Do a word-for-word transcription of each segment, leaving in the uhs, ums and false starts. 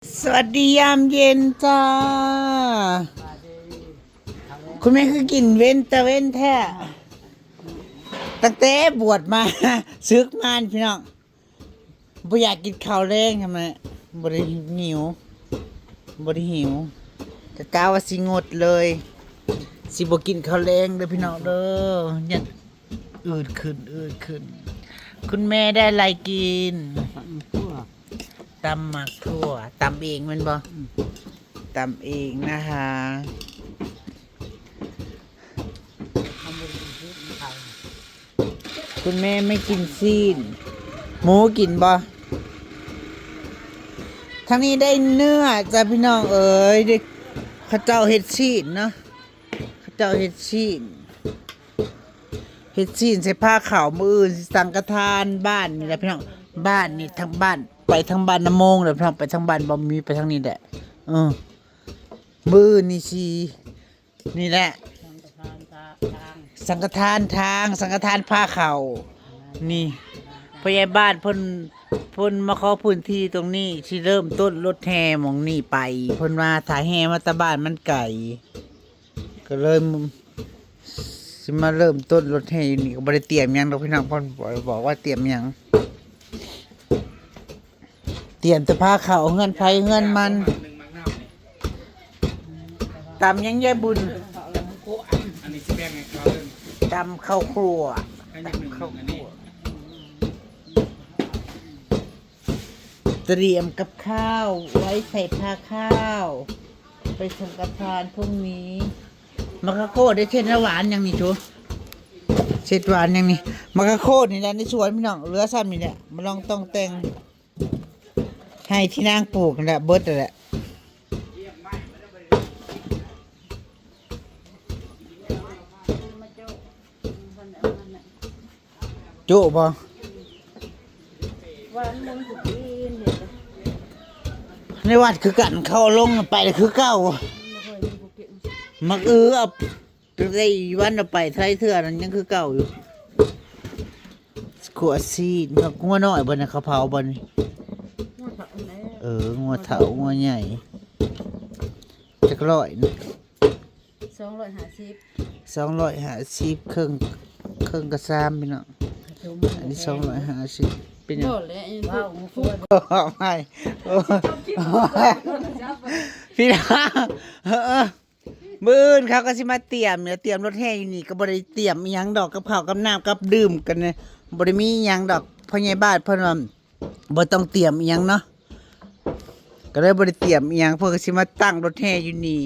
สวัสดียามเย็นจ้า คุณแม่คือกินเว้นตะเว้นแท้ ตั้งแต่บวชมา ศึกมานี่พี่น้อง บ่อยากกินข้าวแลงทำไม บ่ได้หิว บ่ได้หิว กะกะว่าสิงดเลย สิบ่กินข้าวแลงเด้อพี่น้องเด้อ ยันอืดขึ้น อืดขึ้น คุณแม่ได้อะไรกิน ตำหมากถั่ว ตำเองแม่นบ่ อืม ตำเองนะคะ คุณแม่ไม่กินซีน หมูกินบ่ ทางนี้ได้เนื้อจ้ะพี่น้องเอ๋ย ได้ เขาเจ้าเฮ็ดซีนเนาะ เขาเจ้าเฮ็ดซีน เฮ็ดซีนใส่ผ้าขาว มื้ออื่นสิสังฆทานบ้านนี่แหละพี่น้อง บ้านนี่ทางบ้าน ไปทางบ้านนาโมงเลยพี่น้อง ไปทางบ้านบ่มี ไปทางนี้แหละ เออ มื้อนี่สิ นี่แหละ สังฆทานทาง สังฆทานผ้าขาว นี่ ผู้ใหญ่บ้านเพิ่น เพิ่นมาขอพื้นที่ตรงนี้ สิเริ่มต้นรถแห่หม่องนี้ไป เพิ่นว่าถ้าแห่มาแต่บ้านมันไกล ก็เลย สิมาเริ่มต้นรถแห่อยู่นี่ ก็บ่ได้เตรียมหยังดอกพี่น้อง เพิ่นบอกว่าเตรียมหยัง เตรียมแต่ผ้าขาว เฮือนไผเฮือนมัน ตำหยังยายบุญ อันนี้สิแบ่งให้เขาเด้อ ตำข้าวคั่ว ให้หนึ่ง ตำข้าวคั่ว อันนี้ เตรียมกับข้าวไว้ใส่ผ้าข้าว ไปสังฆทานพรุ่งนี้ มะกะโคได้เช็ดหวานยังนี่ชู เช็ดหวานยังนี่ มะกะโคนี่แหละในสวนพี่น้อง เหลือซ้ำนี่แหละ มาลองต้องแต่ง ให้ที่นางปลูกนั่นแหละ เบิดนั่นแหละ จุบ่ ในวัดคือกัน เขาเอาลงไปคือเก่า มักอือเอาตั้งแต่อีวันเอาไปไทยเทื่อนั้นยังคือเก่าอยู่ ขัวซีน งัวน้อยบ่เนี่ย เขาเผาบ่นี่ งัวเฒ่าแหละ เออ งัวเฒ่า งัวใหญ่ จักร้อยนะ สองร้อยห้าสิบ สองร้อยห้าสิบ เครื่อง เครื่องกะซามพี่น้อง อันนี้สองร้อยห้าสิบ เป็นหยัง โดดเลย อันนี้ ว้าว ถูก ถูก ไม่ โอ้ พี่น้อง เออ มื้ออื่นเขาก็สิมาเตรียมเนี่ย เตรียมรถแห่อยู่นี่ ก็บ่ได้เตรียมอิหยังดอก กับข้าวกับน้ำกับดื่มกันเนี่ย บ่ได้มีอิหยังดอก พ่อใหญ่บ้านเพิ่นว่าบ่ต้องเตรียมอิหยังเนาะ ก็เลยบ่ได้เตรียมอิหยัง เพิ่นก็สิมาตั้งรถแห่อยู่นี่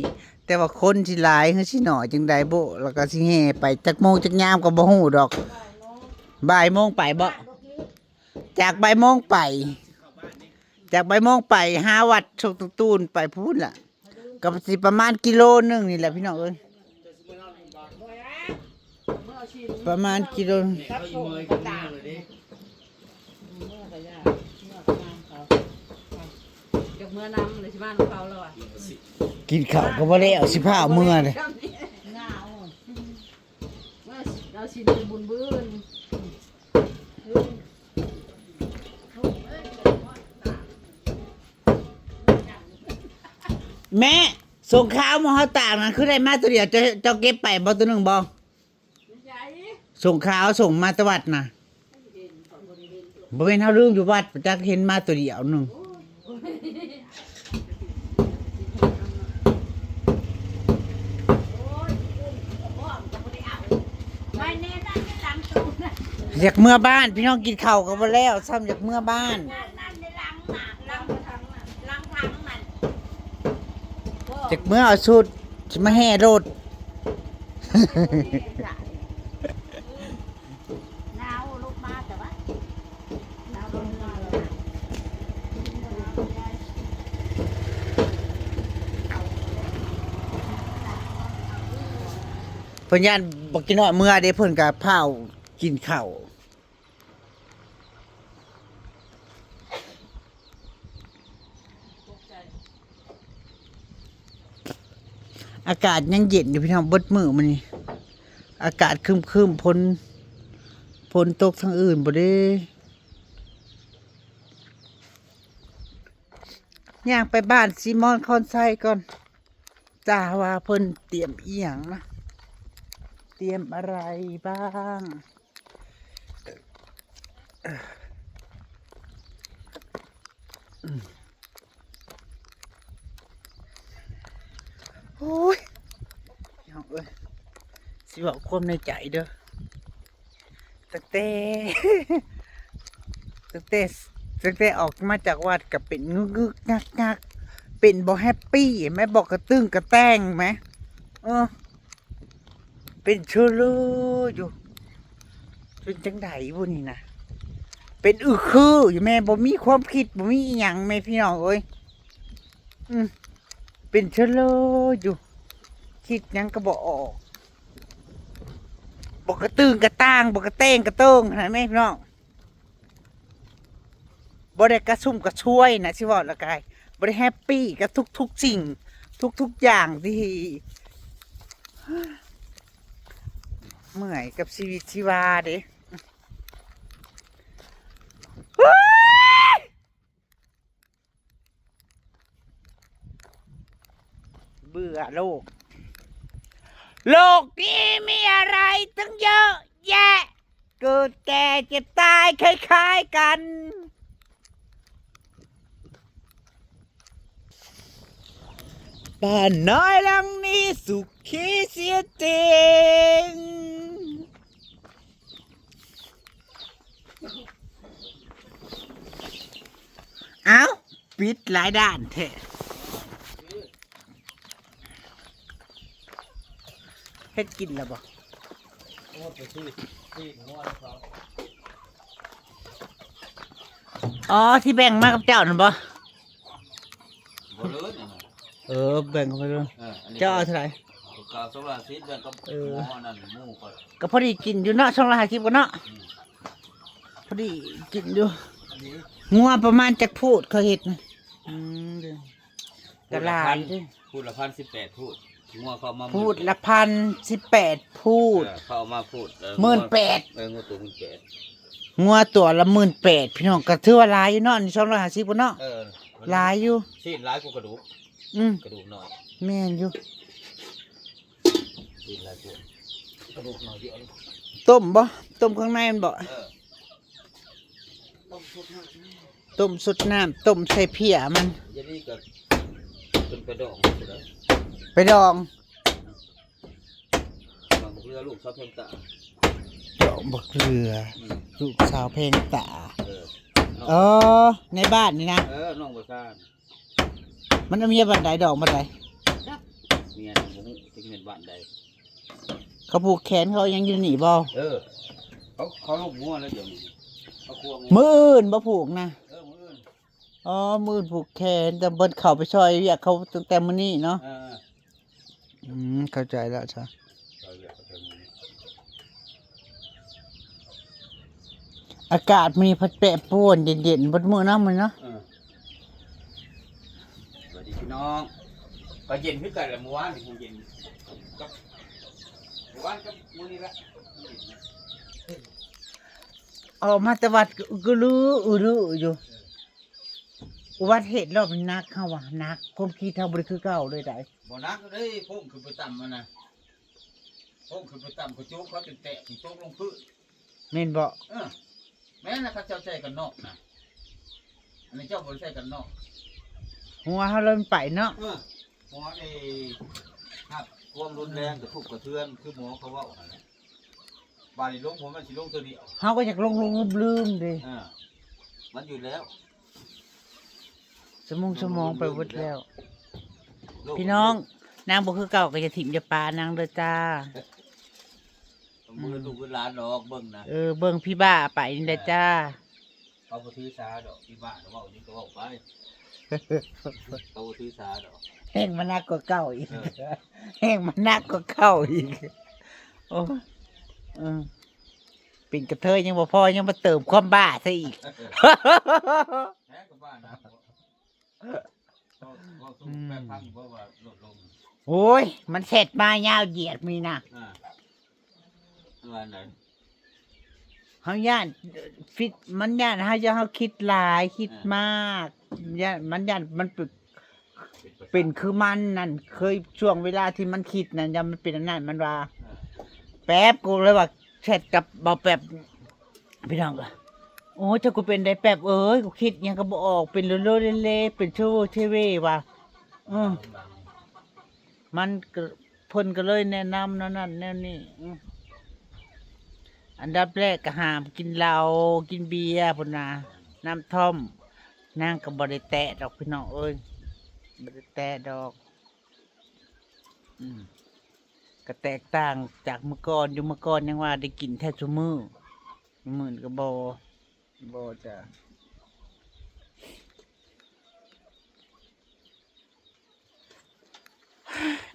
แต่ว่าคนสิหลายหรือสิน้อยจั่งใดบุ แล้วก็สิแห่ไปจักโมงจักยามก็บ่ฮู้ดอก บ่ายโมงไปบ่ จากบ่ายโมงไป จากบ่ายโมงไปหาวัดโชคตูนไปพู้นล่ะ ก็สิประมาณกิโลหนึ่งนี่แหละพี่น้องเอ้ย ประมาณกิโล เขาอีเมยก็เมือเลยเด้ จากเมือน้ำเลยสิบ้านของเขาแล้วอ่ะ กินข้าวก็บ่แล้ว สิพาเอาเมือเลย เมื่อเอาสินไปบุญบื้น แม่ ส่งข้าวมาเฮาตากนะ คือได้มาตัวเดียว เจ้า เจ้าเก็บไปบ่ตัวหนึ่งบ่ ส่งข้าวส่งมาแตวัดนะ บ่แม่นเฮาลืมอยู่วัด จักเห็นมาตัวเดียวหนึ่ง อยากเมือบ้าน พี่น้องกินข้าวก็บ่แล้ว ซ้ำอยากเมือบ้าน อยากเมือเอาชุด สิมาแห่รถ หนาวลงมาแต่ว่า หนาวลงมาแล้วนะ เพิ่นย่านบ่กินฮอดเมือเด้ เพิ่นก็พาเอากินข้าว อากาศยังเย็นอยู่พี่น้อง เบิดมื้อมื้อนี้ อากาศครึ้มๆ ฝน ฝนตกทางอื่นบ่เด้ ย่างไปบ้านซีมอนคอนไซก่อน จ้า ว่าเพิ่นเตรียมอีหยังนะ เตรียมอะไรบ้าง โอ้ย พี่น้องเอ้ย สิเว้าความในใจเด้อ ตั้งแต่ ตั้งแต่ ตั้งแต่ออกมาจากวัดก็เป็นงึกงึกงักงัก เป็นบ่แฮปปี้แม่ บ่กระตึงกระแตงแม่ เออ เป็นเชอเลออยู่ เป็นจังใดบุนี่นะ เป็นอึคืออยู่แม่ บ่มีความคิด บ่มีอีหยังแม่พี่น้องเอ้ย อืม เป็นเชอเลออยู่ คิดหยังก็บ่ออก บ่กระตึงกระตาง บ่กระแตงกระเติงหั้นนะแม่พี่น้อง บ่ได้กระชุ่มกระชวยนะ สิเว้าละกาย บ่ได้แฮปปี้กับทุกๆสิ่ง ทุกๆอย่างที่ เมื่อยกับชีวิตชีวาเด้ เบื่อโลก โลกนี้มีอะไรตั้งเยอะแยะ เกิดแก่เจ็บตายคล้ายๆกัน บ้านน้อยหลังนี้สุขีเสียจริง เอ้า ปิดหลายด้านแท้ เฮ็ดกินแล้วบ่ โอ้ ไปซื้อ ซื้อหัวให้เขา อ๋อ ที่แบ่งมากับเจ้านั่นบ่ บ่เลิศนะ เออ แบ่งกันไปเลย เออ อันนี้ เจ้าเอาเท่าไหร่ ก็เอาสองร้อยห้าสิบ แบ่งกับ เออ หม้อนั่น หมู่ข้อย ก็พอดีกินอยู่เนาะ สองร้อยห้าสิบ กันเนาะ อืม พอดีกินอยู่ อันนี้ งัวประมาณจักพูดเขาเฮ็ดนะ อืม เด้อ ก็หลายเด้อ พูดละพัน พูดละพันสิบแปดพูด งัวเขาเอามา พูดละพันสิบแปดพูด เออ เขาเอามาพูด เออ หมื่นแปด เออ งัวตัวหมื่นแปด งัวตัวละหมื่นแปด พี่น้อง ก็ถือว่าหลายอยู่เนาะ นี่สองร้อยห้าสิบกว่าเนาะ เออ หลายอยู่ ชิ้นหลายกว่ากระดูก อืม กระดูกน้อย แม่นอยู่ ชิ้นหลายกว่ากระดูกน้อยเดียว ต้มบ่ ต้มเครื่องในมันบ่ เออ ต้มสดน้ำ ต้มใส่เพี้ยมัน เดี๋ยวนี้ก็เป็นไปดองก็ได้ ไปดอง ดองบักเรือลูกสาวแพงตา ดองบักเรือ อืม ลูกสาวแพงตา เออ เออ ในบ้านนี่นะ เออ น้องบ่ซ่าน มันเอาเมียบ้านใด ดองบ้านใด เมียน่ะบ่ฮู้จักแม่นบ้านใด เขาผูกแขนเขายังอยู่นี่บ่ เออ เขา เขาลงงัวแล้วเดี๋ยวนี้ เขาควงงัว มื้ออื่นบ่ผูกนะ เออ มื้ออื่น อ๋อ มื้ออื่นผูกแขน แต่เพิ่นเข้าไปช่วยเวียกเขาตั้งแต่มื้อนี้เนาะ เออ อืม เข้าใจแล้วจ้ะ ช่วยเวียกเขาตั้งแต่มื้อนี้ อากาศมื้อนี้พัดแปรปรวน เย็นๆ เบิดมื้อเนาะมื้อนี้เนาะ เออ สวัสดีพี่น้อง ก็เย็นคือกันแหละ เมื่อวานนี่คงเย็น กับ เมื่อวานกับมื้อนี้ละ ออกมาแต่วัดก็ลืออือลืออยู่ อุบัติเหตุรอบนี้หนักเฮาว่ะ หนัก ความคิดเฮาบ่ได้คือเก่าเลยได๋ บ่หนักเด้ โพงขึ้นไปต่ำมันน่ะ โพงขึ้นไปต่ำ กระจกเขาจนแตก ตกลงพื้น แม่นบ่ เออ แม่นนะ เขาเจ้าใส่กันนอกนะ อันนี้เจ้าบ่ได้ใส่กันนอก หัวเฮาเลยมันไปเนาะ เออ หัวไอ้ ครับ ความรุนแรงกระทบกระเทือน คือหมอเขาเว้าหั่นแหละ บาดนี้ลง ผมมันสิลงตัวเดียว เฮาก็อยากลงลงลืมๆเด้ เออ มันอยู่แล้ว สมองสมองไปเบิดแล้ว โลก พี่น้อง นางบ่คือเก่าก็อย่าถิ่มอย่าปานางเด้อจ้า มือลูกหลานดอกเบิ่งนะ เออ เบิ่งพี่บ้าไปนี่แหละจ้า เขาบ่ถือสาดอก พี่บ้าเว้านี่ก็เว้าไป เขาบ่ถือสาดอก แฮงมาหนักกว่าเก่าอีก เออ แฮงมาหนักกว่าเก่าอีก โอ้ เออ เป็นกระเทยยังบ่พอ ยังมาเติมความบ้าซะอีก แฮงกว่าบ้านะ ก็ ก็สู้ อืม แปดพัน บ่ว่าลดลง โอ้ย มันเสร็จมายาวเหยียดมีนะ อ่า ว่าไหน เฮาย้าน คิด มันย้านเฮา ย้านเฮาคิดหลาย คิดมาก ย้าน มันย้านมันเป็น เป็นคือมันนั่น เคยช่วงเวลาที่มันคิดนั่น ย้านมันเป็นอันนั้น มันว่า แป๊บ กูเลยว่าแชทกับบ่าวแป๊บ พี่น้องก็ โอ้ย เจ้ากูเป็นได้แป๊บเอ้ย กูคิดหยังก็บ่ออก เป็นเล่ๆๆๆ เป็นเชอเวอร์เชอเวอร์ว่ะ อืม มันก็ เพิ่นก็เลยแนะนำแนวนั้นแนวนี้ อืม อันดับแรกก็ห้ามกินเหล้า กินเบียร์พุ้นนะ น้ำท่อม นางก็บ่ได้แตะดอกพี่น้องเอ้ย บ่ได้แตะดอก อืม ก็แตกต่างจากเมื่อก่อนอยู่ เมื่อก่อนยังว่าได้กินแทบซุมื้อ มื้อนี้ก็บ่ บ่จ้ะ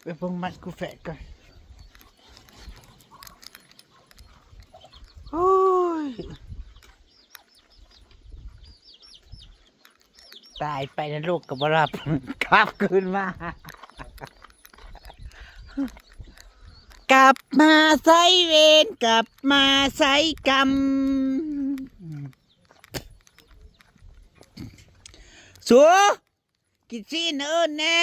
ไปเบิ่งมัดกูแฝดก่อน โอ้ย ตายไปนรกก็บ่รับ กลับคืนมา กลับมาใส่เวร กลับมาใส่กรรม สัว กินซีนเอิ้นแหน่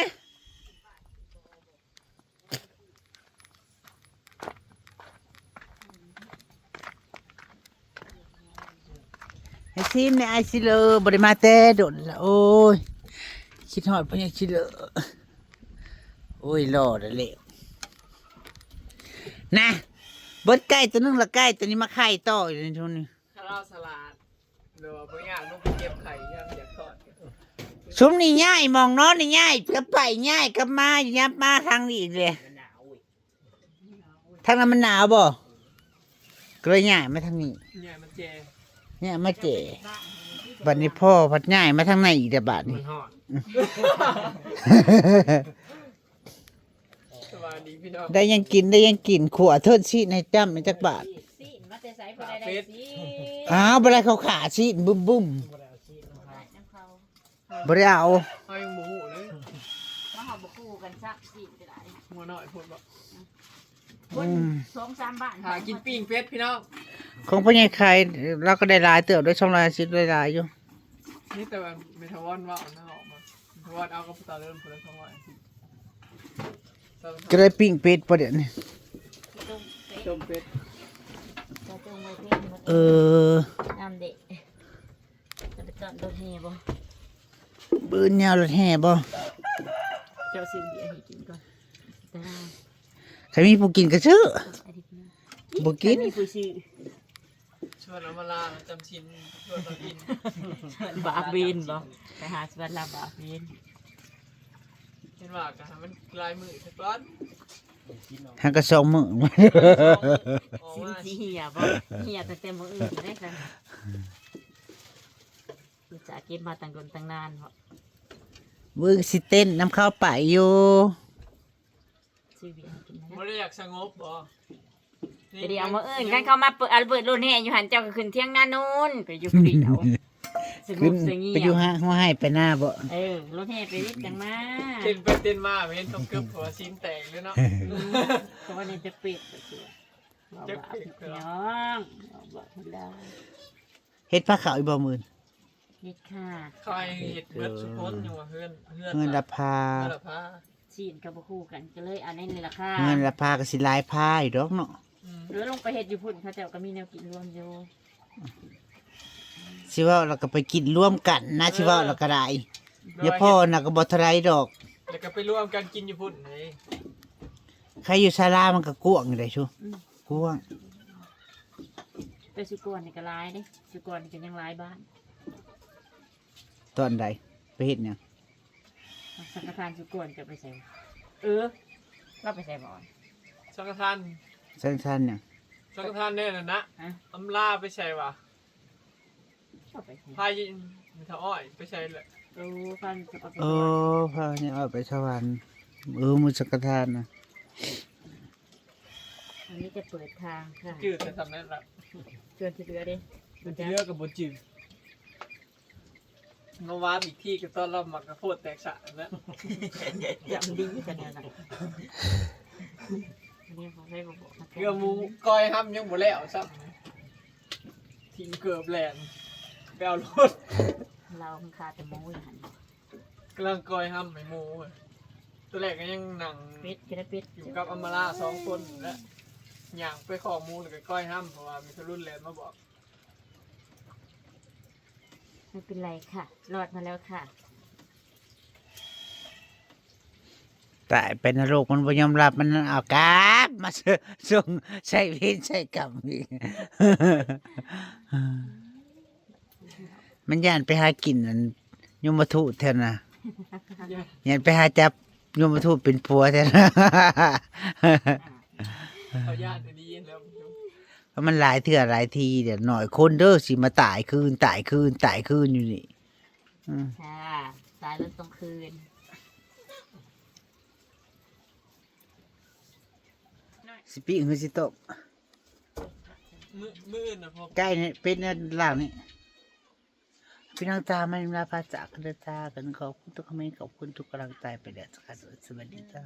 ให้ซีนแหน่ อ้ายซิเลอ บ่ได้มาแต่โดนละ โอ้ย คิดฮอดพ่อใหญ่ซิเลอ โอ้ย หล่อแล้วแหละ นะ เบิดไก่ตัวหนึ่งละ ไก่ตัวนี้มาไข่ต่ออยู่ในช่วงนี้ ถ้าเราสลัด หรือว่าบ่อยากลงไปเก็บไข่ ย่านอยากทอด ซุมนี่ย้ายหม่องนอนนี่ย้าย กลับไปย้ายกลับมา ย้ายมาทางนี้อีกเลย มันหนาวเว้ย ทางนั้นมันหนาวบ่ ก็เลยย้ายมาทางนี้ ย้ายมาแจ ย้ายมาแจ บัดนี้พ่อพัดย้ายมาทางในอีกเด้อบาดนี้ มันฮ้อน สวัสดีพี่น้อง ได้ยังกิน ได้ยังกิน ขัวเทิดซีนให้จ้ำในจักบาท ซีนมาแต่ไส ผู้ใดได้ซีน อ้าว บ่ได้เขาขาซีนบึ้มๆ บ่ได้เอาซีนมาขาย บ่ได้เอา เฮายังบ่ฮู้เลย มาเฮาบ่คู่กันซักซีนก็ได้ หัวน้อยโพดบ่ คน อืม สองสามบ้าน หากินปิ้งเป็ดพี่น้อง ของพ่อใหญ่ไข่ เราก็ได้หลายเติบ ได้สองร้อยห้าสิบ ได้หลายอยู่ นี่แต่ว่าเมทาวอนว่าเอาหน้าออกมา เมทาวอนเอากับตาเริ่มคนละสองร้อยห้าสิบ ก็ได้ปิ้งเป็ดปะเดี๋ยวนี้ ต้มเป็ด ต้มเป็ด จะต้มไว้เพิ่มมา เออ น้ำเด็ก จะไปต้อนรถแห่บ่ มื้อนี้เอารถแห่บ่ เจ้าซื้อเบียร์ให้กินก่อน แต่ว่า ใครมีผู้กินก็ซื้อ อาทิตย์หน้า บ่กิน ใครมีผู้ซื้อ ชวนเอามาลาจำศีล ชวนเรากิน ชวนบาปเวรบ่ ไปหาชวนลาบาปเวร เห็นว่าก็ให้มันหลายมื้อซะก่อน หากะสองมื้อ ออก สิน มา สิเหี่ยบ่ เหี่ยตั้งแต่มื้ออื่นได้ซั่น อุตส่าห์เก็บมาตั้งโดนตั้งนานบ่ มึงสิเต้นนำเขาไปอยู่ ซื้อเบียร์ให้กินนะ บ่ได้อยากสงบบ่ ก็เดี๋ยวมื้ออื่นคันเขามาเปิด อันเปิดรถแห่อยู่หั่น เจ้าก็ขึ้นเถียงนาโนน ไปอยู่ผู้เดียว สงบเสงี่ยม ขึ้นไปอยู่ฮะ หัวไฮ่ไปหน้าบ่ เออ รถแห่ไปวิทย์จังมา เต้นไปเต้นมา เห็นต้องเกือบหัวศีลแตกเลยเนาะ เพราะว่านี่จะเปรียบไปเสีย จักเปรียบไป พี่ เหรอ น้อง บอกได้ เฮ็ดผ้าขาวอีบ่มื้อนี้ เฮ็ดค่ะ ใครเฮ็ดเบิดสุคนอยู่ว่าเฮือน เฮือน เฮือนละผ้า เฮือนละผ้า ซีนก็บ่คู่กัน ก็เลยเอาในนี่ล่ะค่ะ เฮือนละผ้าก็สิหลายผ้าอยู่ดอกเนาะ อืม เออ ลงไปเฮ็ดอยู่พุ้น เขาเจ้าก็มีแนวกินรวมอยู่ สิเว้าแล้วก็ไปกินรวมกันนะ เออ สิเว้าแล้วก็ได้ เดี๋ยว อย่าพ่อน่ะก็บ่เท่าไรดอก แล้วก็ไปรวมกันกินอยู่พุ้นเลย ใครอยู่ศาลามันก็กว้างอยู่ได้ชู อืม กว้าง แต่สุกรนี่ก็หลายเด้ สุกรนี่ก็ยังหลายบ้าน ตอนใด ไปเฮ็ดหยัง สังฆทานสุกรจะไปใส่ เออ เราไปใส่บ่อน สังฆทาน สังฆทานหยัง สังฆทานแน่น่ะนะ ฮะ อำลาไปใส่วะ เอาไปใส่ พายิงเฒ่าอ้อยไปใส่เลย โอ้ พาเอาไป เออ พาเนี่ยเอาไปสวรรค์ เออ มื้อสังฆทานนะ อันนี้จะเปิดทางค่ะ จืดแต่ทำนั้นละ เกินที่เหลือเด้ เกินที่เหลือกับบ่จืด เมื่อวานอีกที่ก็ต้อนรับหมากกระโพดแตกสะนะ ยังดีกันเนี่ยนะ อันนี้เขาให้มาบอกนะ เพื่อหมูก้อยห้ำยังบ่แล้วซ้ำ ทิ้งเกิบแลนไปเอารถ เรามันคาแต่หมูอยู่หั่น กำลังก้อยห้ำให้หมูอะตัวแรกก็ยังนั่ง ปิดจะได้ปิด อยู่กับอำมาลาสองคนและย่างไปขอหมูแล้วก็ก้อยห้ำเพราะว่ามีคนรุ่นแลนมาบอก ไม่เป็นไรค่ะ รอดมาแล้วค่ะ ตายไปนรกมันบ่ยอมรับมันเอากลับมาส่งใส่เวรใส่กรรมอีก มันย่านไปหากินอันยมทูตแทนนะ ย่าน ย่านไปหาจับยมทูตเป็นผัวแทนนะ เขาย่านจะดีแล้ว เพราะมันหลายเทื่อหลายทีเดี๋ยวหน่อยคนเด้อสิมาตายคืนตายคืนตายคืนอยู่นี่อืม ค่ะ ตายแล้วต้องคืน สิปิ้งคือสิต้ม มือมืออื่นนะพอ ใกล้เนี่ยเป็นในหลังนี่พี่น้องจ้าไม่ลาพาจากกันเด้อจ้ากันขอบคุณทุกคอมเมนต์ขอบคุณทุกกำลังใจไปแล้วจ้าสวัสดีจ้า